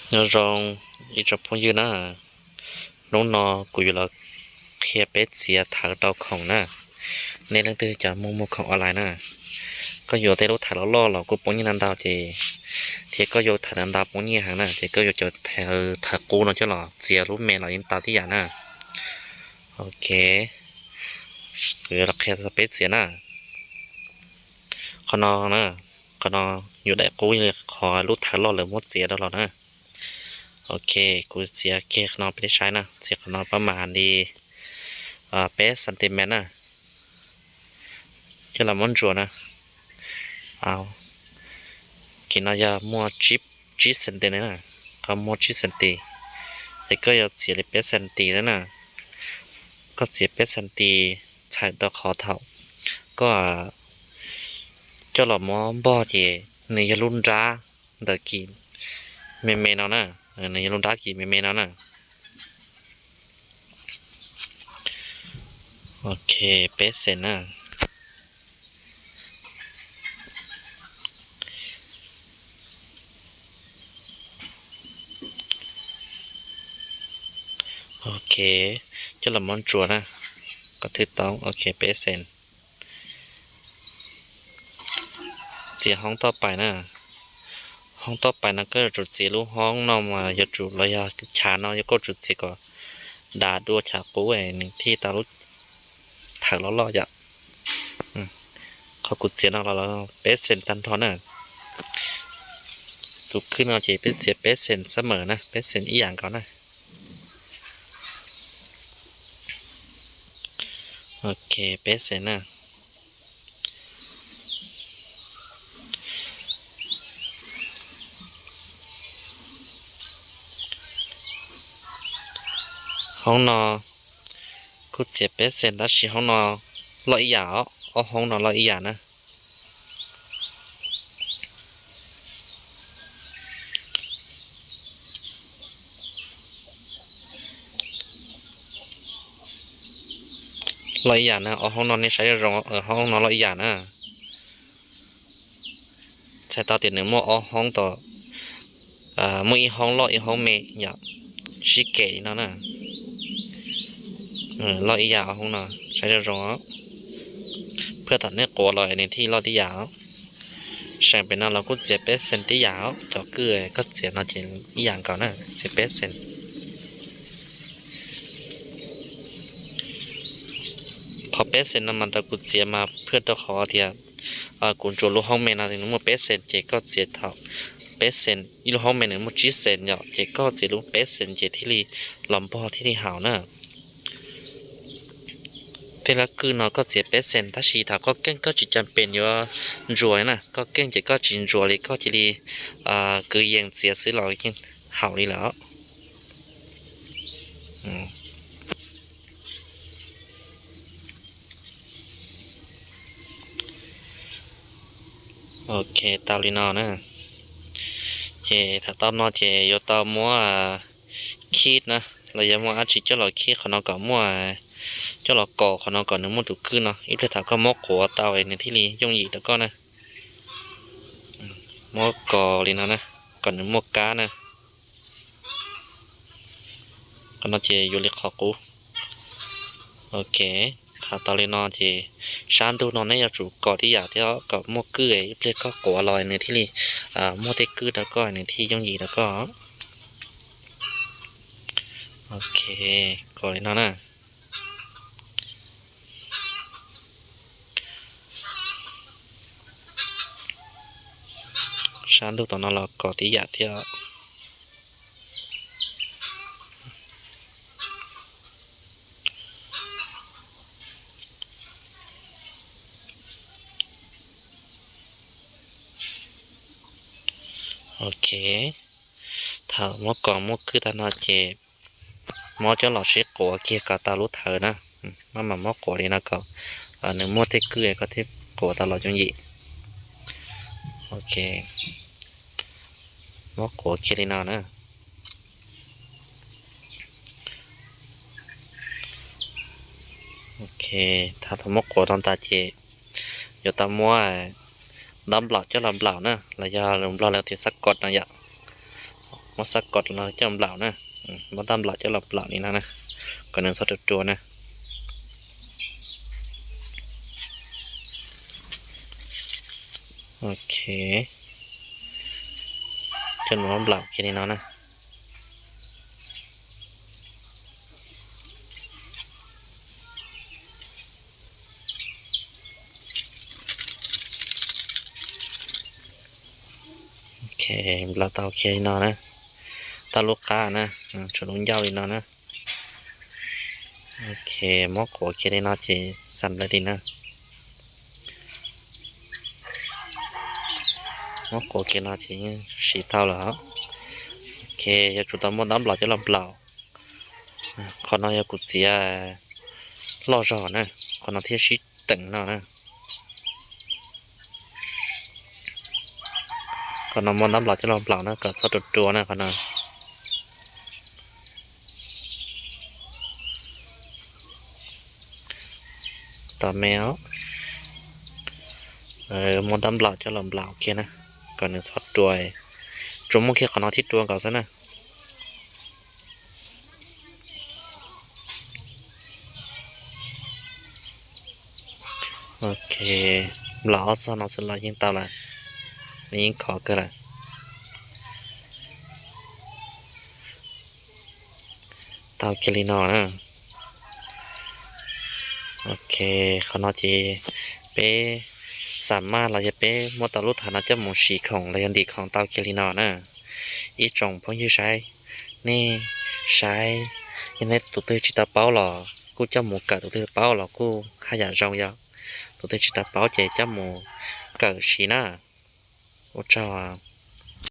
Nyob zoo ib tsoom phooj ywg na, hnub no kuv yuav los qhia peb txiav thawv rau khoom na. Nej leej twg cov muag muag khoom online na, koj yuav tej lub thawv loj loj los kuj poob nyiaj ntau ntau ces, thiab koj yuav thawv ntau ntau poob nyiaj heev na, ces koj yuav cov thawv qub no coj los txiav lub me los yeej tau tib yam na. Ok, kuv yuav los qhia peb txiav na. Qhov no, qhov no yuav daim qub li qhov lub thawv loj lawv muab txiav rau los na. Ok, kuv txiav kiag qhov no peb saib na, txiav qhov no pab mas li peb centimeter na. Coj los muab ntsuas na. Kis no yog muaj tsib centi na, qhov muaj tsib centi, ces koj yuav txiav li peb centi na. Koj txiav peb centi txhais rau qhov thaum koj coj los muab npog ces nws yog lub nrab ntawm kis me me no na, nws yog lub nrab kis me me no na. Ok, peb cent na. Ok, coj los muab ntsuas na. Qhov thwj toob, ok, peb cent. Txiav hoob toj pais na. Hoob toj pais no koj yuav tsum txiav lub hoob no mas yuav tsum los yog chav no yog koj tsum txiav kom dav dua chav qub nws thiaj tau lub thawv loj loj yom. Qhov kuv txiav no los peb cent tag nrho na. Tus kwj no ces peb txiav peb cent xab mawm na, peb cent ib yam nkaus na. Ok, peb cent na. Hoob no kuj txiav peb cent tab sis hoob no loj ib yam os, ob hoob no loj ib yam na. Loj ib yam na, ob hoob no nej saib zoo, hoob no loj ib yam na. Txhais tau tias nws muaj ob hoob tom, muaj ib hoob loj ib hoob me yom, sib kev li no na. Loj ib yam ob hoob no, saib zoo zoo os. Phaj thaum nej quav los nws thiaj loj tib yam os. Seem pem no los kuj txiav peb cent tib yam os, cov kwj koj txiav no ces ib yam nkaus na, txiav peb cent. Qhov peb cent no mas ntawm kuv txiav mas phaj rau qhov tias kuv ntsuas lub hoob me no nws muaj peb cent ces koj txiav thaum peb cent, ib lub hoob me nws muaj tsib cent yom, ces koj txiav lub peb cent ces thiaj li los npog thiaj li haum na. Tej lab kwj no koj txiav peb cent tab sis thaum koj keej koj tsis cam pem yuav ntsuas na, koj keej ces koj tsis ntsuas li koj cia li kwv yees txiav xwb los yeej haum li lawm. Ok, tau li no na. Ces thaum tau no ces yuav tau muab khib na, los yog muaj dab tsi coj los khib qhov no kom muaj, coj los kos qhov no kom nws muaj tus kwj no, ib pliag thaum koj muab quav tau nws thiaj li yooj yim rau koj na. Muab kos li no na, kom nws muaj kab na. Qhov no ces yuav li qhov qub. Ok, thaum tau li no ces sab ntug no nej yuav tsum kos tib yam thiab kom muaj kwj, ib pliag koj quav los nws thiaj li muaj tej kwj rau koj, nws thiaj yooj yim rau koj. Ok, kos li no na. Sab ntug tom no los kos tib yam thiab. Ok, thaum muab kos muaj kwj tag no ces muab coj los sib quav kiag kom tau lub thawv na. Maj mam muab quav li no kom nws muaj tej kwj koj thiaj quav tau los yooj yim. Ok, muab quav kiag li no na. Ok, thaum tau muab quav tau tas ces yuav tau muab dob nplaum coj los nplaum na, los yog lus Nplog lawv tias xab kos no yom. Muab xab kom los coj los nplaum na. Muab ntab nplaum coj los nplaum li no na, kom nws txhob rua rua na. Ok, coj los muab nplaum kiag li no na. Ok, nplaum tau kiag li no na. Tau lub qab na, tshuav lub ncauj li no na. Ok, muab quav kiag li no ces xam lawm li na. Muab quav kiag no ces yeej siv tau lawm. Ok, yuav tsum tau muab ntab nplaum coj los nplaum. Qhov no yog kuv txiav loj zog na, qhov no thiaj sib teem no na. Qhov no muab ntab nplaum coj los nplaum na kom txhob rua rua na qhov no. Tos me os. Muab ntab nplaum coj los nplaum kiag na, kom nws txhob rua. Tsuas muaj kiag qhov no thiaj rua nkaus xwb na. Ok, nplaum ob txog no xwb los yeej tau lawm, yeej khov kawg lawm. Tau kiag li no na. Ok, qhov no ces peb xam maj los yog peb muab tau lub thav no coj mus siv khoom los yog ntim khoom tau kiag li no na. Ib tsoom phooj ywg saib, nej saib, yog nej tus twg tsis tau paub los kuj coj mus kawm, tus twg paub los kuj haj yam zoo, yog tus twg tsis tau paub ces coj mus kawm siv na. Ua tsaug.